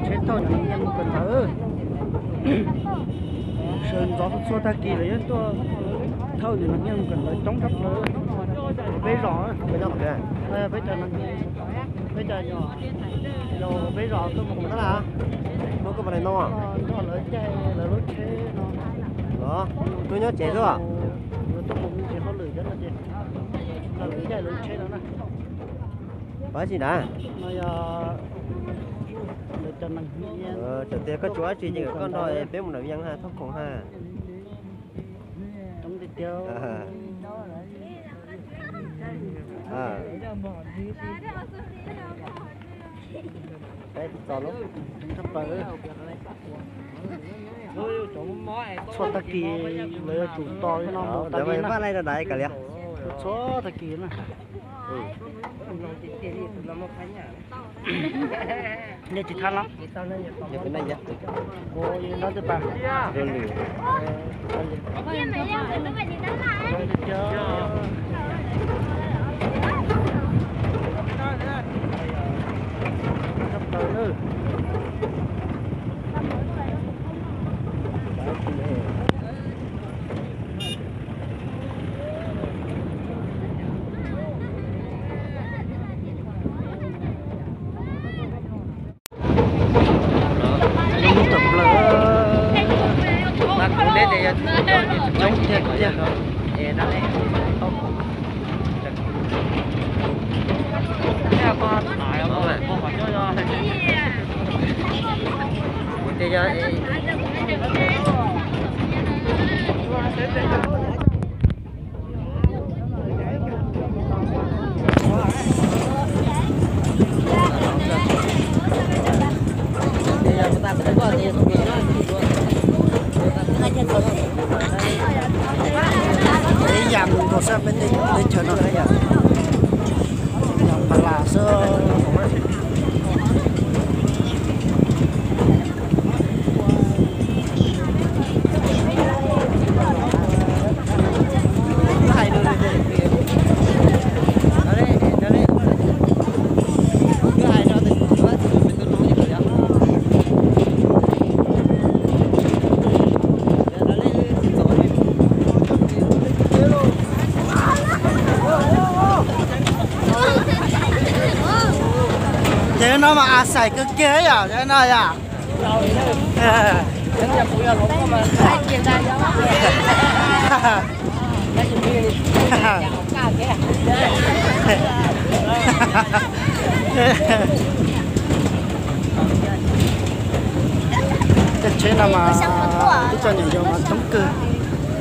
Tsheb thauj cov neeg nyiaj mus kawm ntawv. Sawv ntxov txhua tag kis lawv yuav tuaj thauj cov neeg nyiaj mus kawm ntawv coob tshaj plaws. Peb zos, peb cov, peb cov, peb cov, peb zos tuaj mus kawm ntawv. Noj koj mas no, nrog lawv caij lawv lub tsheb no. Los, nyob tsev xwb. Lawv tuaj mus ntsis hauj lwm cov no ces nrog lawv caij lawv tsheb no na. Pab tsis na. No yog lawv cov neeg nyiaj. Txawm tias koj tsis ua dab tsi ces koj nrog peb mus nram Vias ha, thauj khoom ha. Coob tiag tiag. Txhua tag kis lawv yuav tsum tos li no mus tas li na. Txhua tag kis na. Nej tsis thab no. Ua li no twb pas. Coob tiag tiag. Ib yam nkaus xwb peb teb chaws no, yog pha las xwb. Ces no mas a xais kawg kiag yom, no yom. Tej tsheb no mas twb coj nyuam yaus mas coob kawg,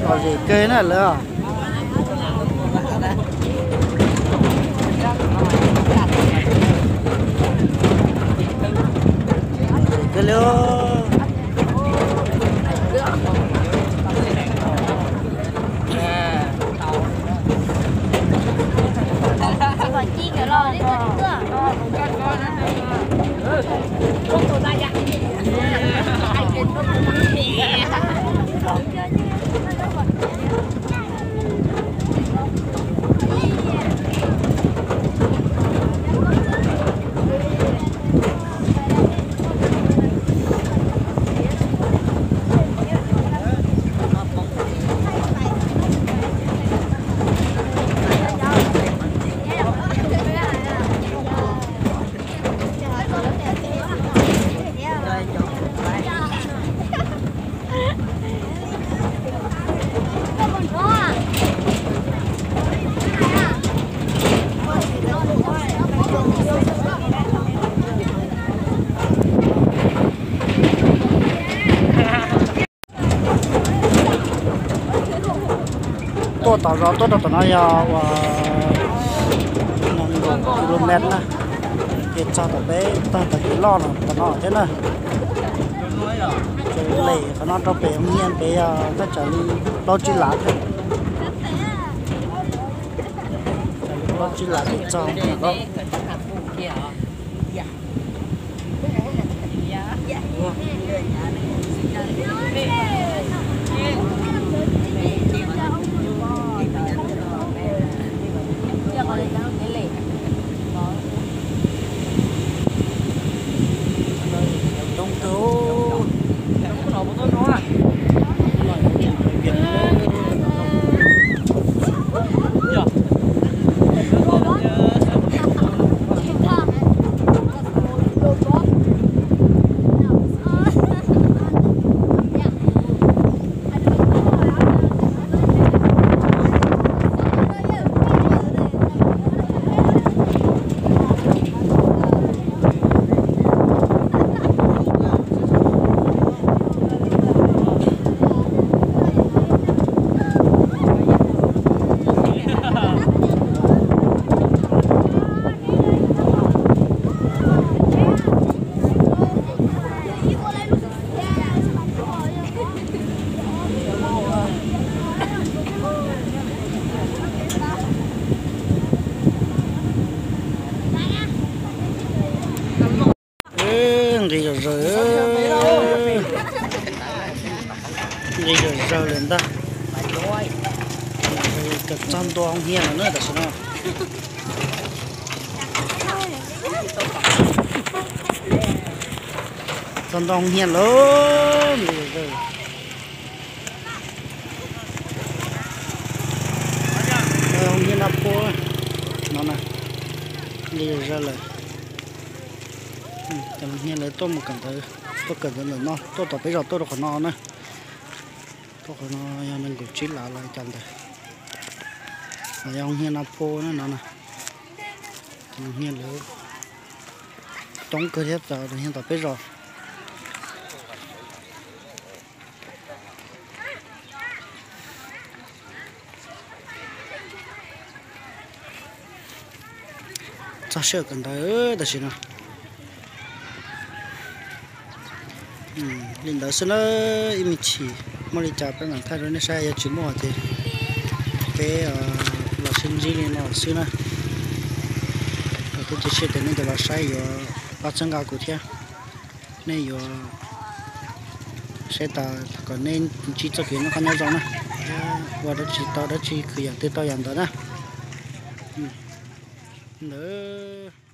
lom zem kawg na lawv. Tuaj tom zos tuaj rau tom no yog uas nees nkaum kilomev na, ces txog tom peb tog tom kev loj no tom no thiab na. Ces lem qhov no rau pem nyiaj pem yog thaj tsam li plaub tsib lav thiab. Plaub tsib lav ces txog no. Zawg, nqi zawg zawg lawm ntag. Txog ntua hoo hias lawm na tam sim no. Txog ntua hoo hias lawm. Hoo hias Naj Phuab no na, nqi zawg zawg lawm. Cov hoo hias lawv tuaj mus kawm ntawv, tuaj kawm ntawv ntawm no, tuaj tom peb zos tuaj rau qhov no na. Tuaj qhov no yog nees nkaum tsib lav los cas ntawd. Los yog hoo hias Naj Phuab na no na. Cov hoo hias lawv coob kawg thiab, cov hoo hias tom peb zos. Txog sij hawm kawm ntawv tam sim no. Li ntawd xwb na, ib me chim muaj li cas peb mam thaij rau nej saib, yog tsis muaj ces peb los sib ntsib li no xwb na. Kuv cia siab tias nej cov los saib yuav pab txhawb nqa kuv thiab. Nej yuav saib tas kom nej ntsib txoj kev noj qab nyob zoo na, thiab ua dab tsi tau dab tsi khwv yam twg tau yam ntawd na. Ntawd